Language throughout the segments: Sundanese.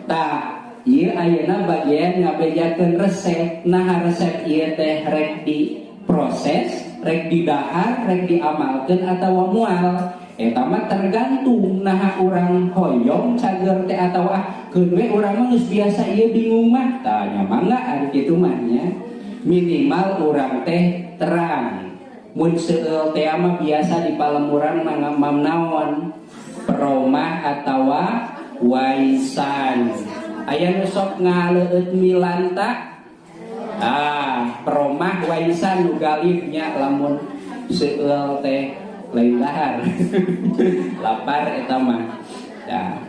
Tah ieu ayeuna bagian ngabejakeun resep. Nah resep ieu teh rek diproses, rek didahar, rek diamalkeun atawa moal. Eta mah tergantung nah urang hoyong cager teh atawa ah keun we urang mah geus biasa ieu bingung mah. Tah nya mangga ari kitu mah nya. Minimal urang teh terang. Mun seueul teh mah biasa di palemuran mah ngamam naon? Peromah atawa waisan. Aya nu sok ngaleueut milanta? Ah, peromah waisan nu galibnya lamun seueul teh lain dahar. Lapar eta mah. Ya.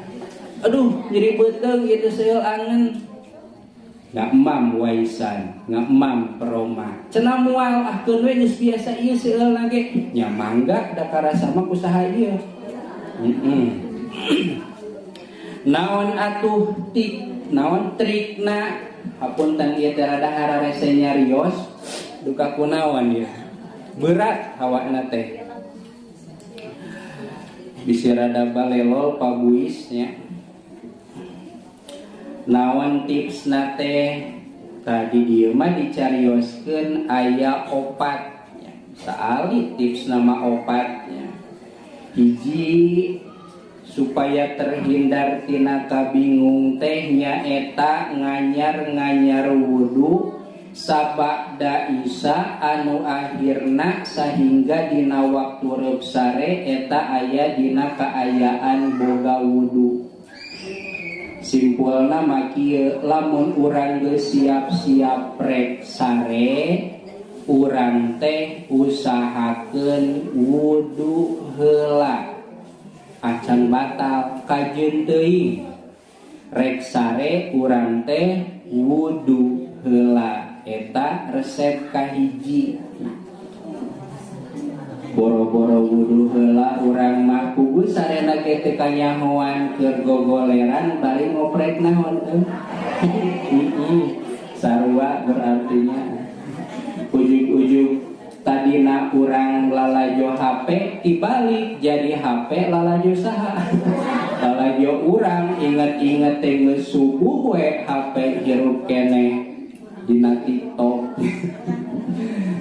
Aduh, nyeri beuteung ieu teh seueul angen. Ngamam waisan, ngamam peromah. Cenah moal ah keun we geus biasa ieu seueulna ge. Nya mangga da karasa mah kusaha ieu. Naon atuh tik, naon trikna? Hapunten ieu teh rada hararese nyarios duka kunaon ieu. Berat hawana teh. Bisi rada balelol pabuisnya. Naon tipsna teh? Tadi dieu mah dicarioskeun aya opat nya. Saali tipsna mah opatnya. Hiji, supaya terhindar tina kabingung teh nyaeta nganyar-nganyar wudu sabada isya anu akhirna sahingga dina waktu reup sare eta aya dina kaayaan boga wudu. Simpulna mah kieu, lamun urang geus siap-siap rek sare, urang teh usahakeun wudu heula. Acan batal kajeun teuing. Rek sare urang teh wudu heula. Eta resep kahiji. Boro-boro wudu heula urang mah kudu sarena ge teu kanyahoan keur gogoleran bari ngoprek naon euy. Sarua berartinya. Ujug-ujug tadina urang lalajo HP dibalik jadi HP lalajo saha. Lalajo urang inget-inget teh geus subuh we HP hirup keneh dina TikTok.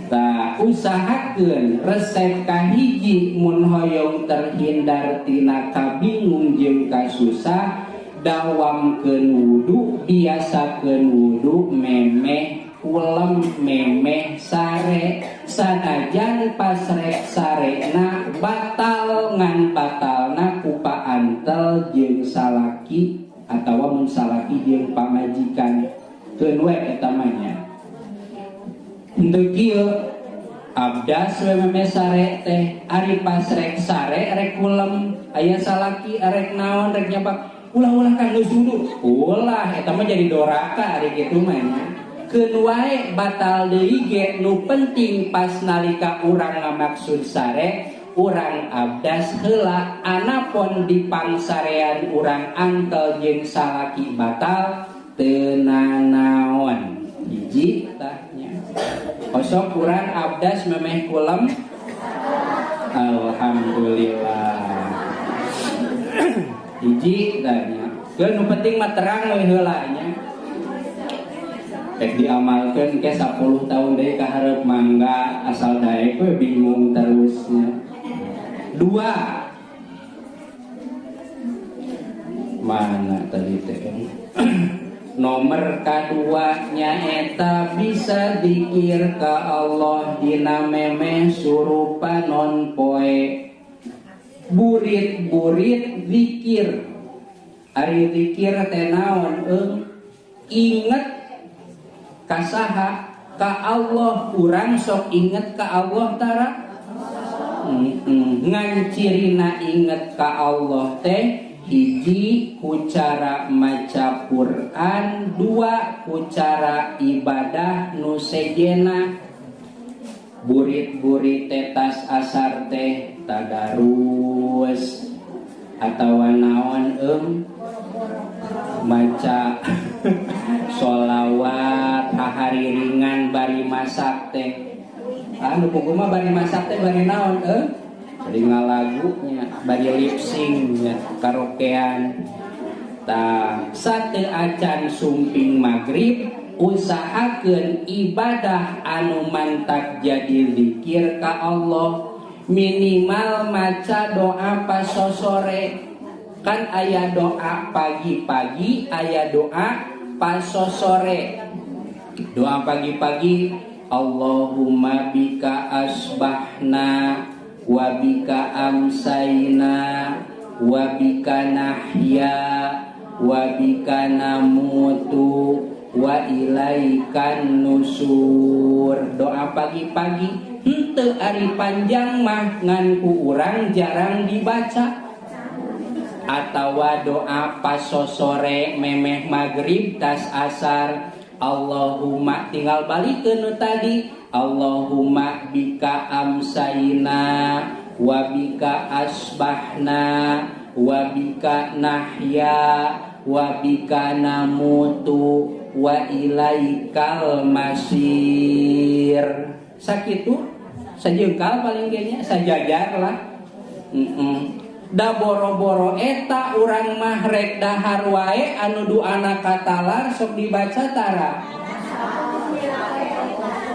Tah usahakeun resep kahiji mun hoyong terhindar tina kabingung jeung kasusah, dawamkeun wudu, biasakeun wudu memeh kulem memeh sare, sanajan pas rek sarena batal ngan batalna ku paantel jeung salaki atawa mun salaki jeung pamajikan keun we eta mah nya. Henteu kieu abdas we memeh sare teh, ari pas rek sare rek kulem aya salaki arek naon rek nyabak ulah-ulah kan geus wudu, ulah eta mah jadi doraka ari kitu mah nya. Keun wae batal deui ge nu penting pas nalika urang ngamaksud sare urang abdas heula, anapun di pangsarean urang antel jeung salaki batal teu nanaon. Hiji tah nya. Osok urang abdas memeh kulem. Alhamdulillah. Hiji tah nya. Keun nu penting mah terang we heula nya. Rek diamalkeun ke 10 tahun deui ka hareup mangga asal daek we bingung terusnya. Dua. Mana tadi teh? Nomor kadua nyaeta bisa zikir ka Allah dina memeh surupa non poe. Burit-burit zikir. Ari zikir teh naon eung? Inget kasaha ka Allah, urang sok inget ka Allah tara? Ngan cirina inget ka Allah teh hiji ku cara maca Quran, dua ku cara ibadah nu sejena. Burit-burit teh tas asar teh tadarus atawa naon eung maca sholawat hahariringan bari masak teh. Anu pungkur mah bari masak teh bari naon euy? Bari ngalagunya, bari lip sync nya, karaokean. Tah, sateu acan sumping magrib usahakeun ibadah anu mantak jadi zikir ka Allah, minimal maca doa pas sore. Kan aya doa pagi-pagi, aya doa pas sore. Doa pagi-pagi, Allahumma bika asbahna wa bika amsayna wa bika nahya wa bika namutu wa ilaikan nusur. Doa pagi-pagi henteu ari panjang mah, ngan ku urang jarang dibaca. Atawa doa pas sore memeh maghrib tas asar, Allahumma, tinggal balikeun nu tadi, Allahumma bika amsayna wa bika asbahna wa bika nahya wa bika namutu wa ilaikal masir. Sakitu sajengkal paling kayaknya sajajar lah. Da boro-boro eta urang mah rek dahar wae anu doana katalar sok dibaca tara.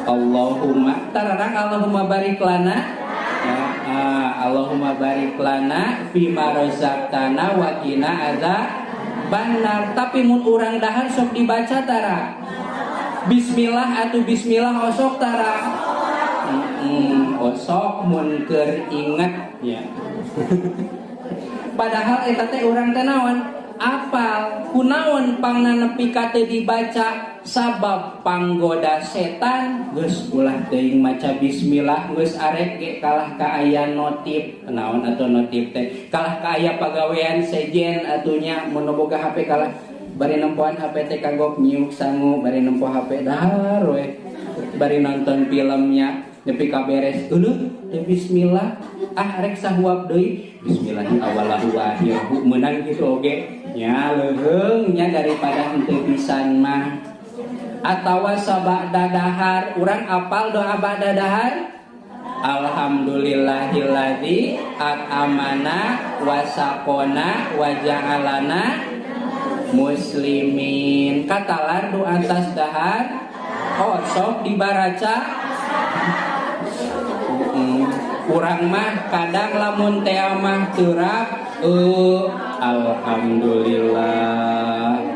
Allahumma tararang Allahumma barik lana ya, Allahumma barik lana fima razaqtana wa qina adzabannar. Tapi mun urang dahar sok dibaca tara. Bismillah atau bismillah osok tara. Osok mun keur inget ya. Padahal eta teh urang teh naon? Apal. Kunaon pangna nepi ka teu dibaca? Sabab panggoda setan geus ulah teuing maca bismillah, geus arek ge kalah ka aya notif naon atau notif teh kalah ka aya pagawean sejen atunya mun boga HP kalah bari nempoan HP teh kagok nyiuk sangu, bari nempo HP dahar we, bari nonton filmnya nepi ka beres eueuh teh bismillah, ah rek sahuap deui bismillahi awalahu wa akhirahu meunang kitu oge nya leuheung nya daripada henteu pisan mah. Atawa sabada dahar urang apal doa ba'da dahar, alhamdulillahilladzi at'amana wa saqona wa ja'alana muslimin. Katalar doa atas dahar oh sok dibaraca. Urang mah kadang lamun tea mah terap alhamdulillah.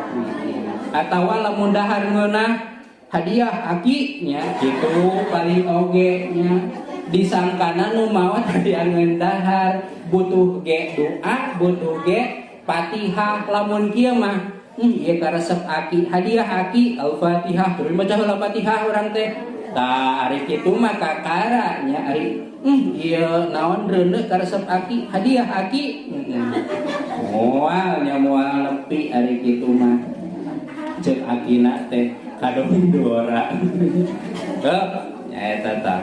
Atawa lamun dahar ngeunah hadiah aki nya kitu paling oge nya disangkana nu maot hayang dahar butuh ge doa butuh ge Fatihah. Lamun kieu mah ieu karesep aki hadiah aki al-Fatihah terus maca heula Fatihah urang teh. Tah ari kitu mah kakara nya ari ieu naon reuneuh karesep aki hadiah aki moal nya moal nepi ari kitu mah ceuk akina teh kadon dora. Heuh nya eta tah.